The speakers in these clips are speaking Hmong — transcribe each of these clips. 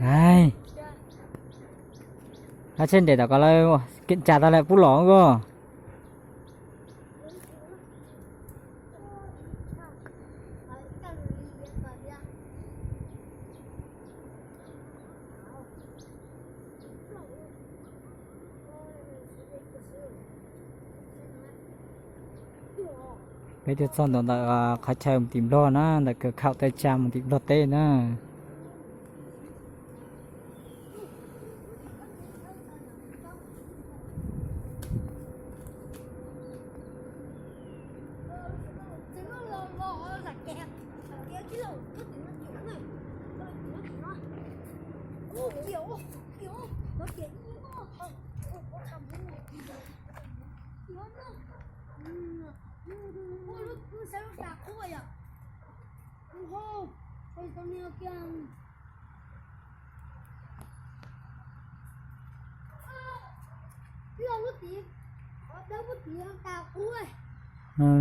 Ai, hab tsheb nres tom ko lawm, tsa tau lawm pub los koj. Peb tuaj txog ntawm ntawm qhov chaw mus tim Nplog na, ntawm kawg khaum tawm tsa mus tim Nplog teb na.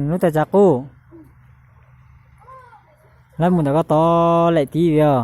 Lub tawm tsam qub, lawv mus ntawm koj tod lem tib os.